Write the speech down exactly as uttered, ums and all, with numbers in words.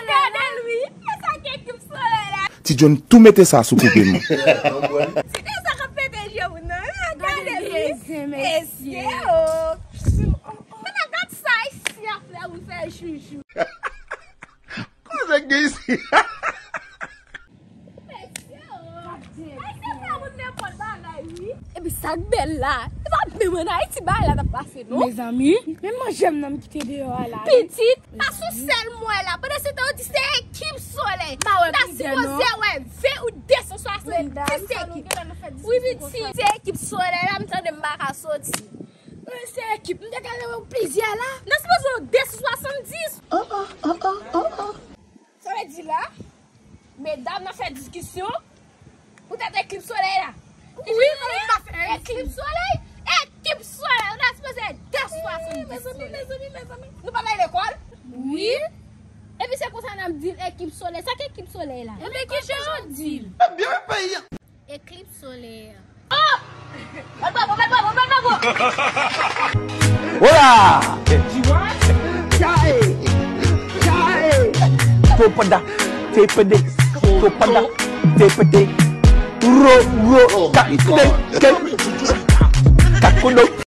Gade l wi. E sa k ekip solèy la. Ti John tou mete sa sou koupe m. Se de sa k ap pete je moun nan. Gade l wi. Mesye, oh. Mwen gad sa isi a flè ou fè joujou. Kouzèk gen isi. Epi sa k bèl la, e pa menm ann Ayiti bagay la t ap pase non. Mezanmi, menm manje m nan m kite deyò a la. Pitit, pa sou sèl mwen la. Pandan se tan yo di se ekip solèy. M ta sipoze wè ven ou de san swasanndis ekip. Wi pitit, se ekip solèy la, m tande m pa ka soti. Se ekip, m te ka leve plizyè la. N ta sipoze wè de san swasanndis. Sa vle di la, medam nan fè diskisyon poutèt ekip solèy la. Wi, kòman m pa fè eklip solèy? Ekip solèy, ou ta sipoze de san swasanndis solèy. Mezanmi, mezanmi, mezanmi. Nou pa t al lekòl? Wi. Epi se konsa n ap di l ekip solèy. Sa k ekip solèy la? Ebyen, ki jan yo di l? Ebyen, men peyi a. Eklips solè. Oh! Bat bravo, bat bravo, bat bravo! Hola! Chae! Chae! Topada, tepede, topada, tepede, ro, ro, ta, te, ke, takono.